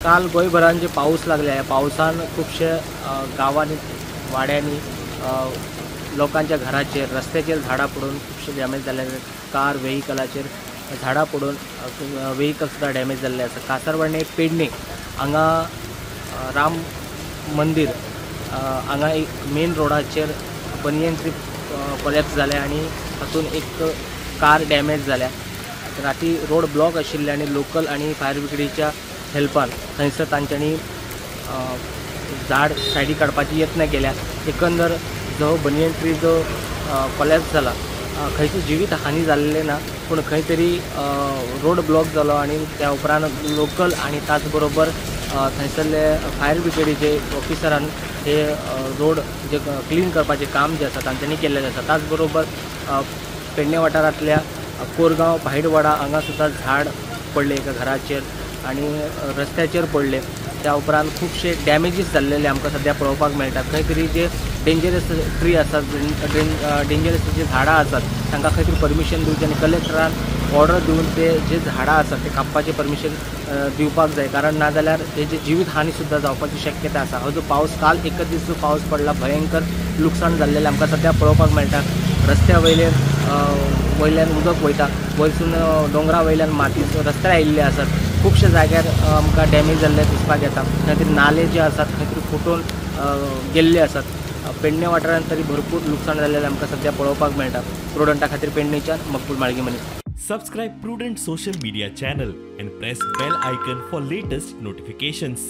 काल गोंयभरान जे पावस लागले, ह्या पावसान खुबशे गांवांनी, वाड्यांनी लोकांच्या घराचेर, रस्त्याचेर झाडां पडून खुबशे डॅमेज जाल्ले. कार, वेहिकलाचेर झाडां पडून वेहिकल सुद्दां डॅमेज जाल्ले आसा. कासारवर्णे पेडणे हांगा राम मंदीर हांगा एक मेन रोडाचेर बनियन ट्री कोलॅप्स जालें आनी तातूंत एक कार डॅमेज जाल्या. राती रोड ब्लॉक आशिल्ले आनी लोकल आनी फायर ब्रिगेडीच्या हेल्पान थंयसर तांच्यांनी झाड सायडी काडपाची यत्न केल्या. एकंदर जो बनियन ट्री जो कोलॅप्स जाला, खंयची जिवीत हानी जाल्लें ना, पूण खंय तरी रोड ब्लॉक जालो आनी त्या उपरांत लोकल आनी त्याच बरोबर थंयसरले फायर ब्रिगेडीचे ऑफिसरान हे रोड जे क्लीन करपाचें काम जें आसा तांच्यांनी केल्लें आसा. त्याच बरोबर पेडणे वाठारांतल्या कोरगांव, भायडवाडा हांगा सुद्दां झाड पडलें एका घराचेर आनी रस्त्याचेर पडले. त्या उपरांत खुबशे डॅमेजीस जाल्लेले आमकां सद्या पळोवपाक मेळटा. खंय तरी जे डेंजरस ट्री आसात, डेंजरस जे झाडां आसात तांकां खंय तरी परमिशन दिवचें आनी कलेक्टरान ऑर्डर दिवन ते जे झाडां आसात ते कापपाचें परमिशन दिवपाक जाय, कारण नाजाल्यार तेजी जिवीत हानी सुद्दां जावपाची शक्यता आसा. हो जो पावस काल एकच दीस जो पावस पडला, भयंकर लुकसाण जाल्लेलें आमकां सद्या पळोवपाक मेळटा. रस्त्या वयले वयल्यान उदक वयता, वयरसून दोंगरा वयल्यान माती रस्त्यार आयिल्ले आसात. खुबशे जाग्यार आमकां डॅमेज जाल्ले दिसपाक येता. खंय तरी नाले जे आसात खंय तरी फुटून गेल्ले आसात. पेडणे वाठारांत तरी भरपूर लुकसाण जाल्लें आमकां सद्या पळोवपाक मेळटा. प्रुडंटा खातीर पेडणेच्यान मकबूल माळगीमनी. Subscribe Prudent social media channel and press bell icon for latest notifications.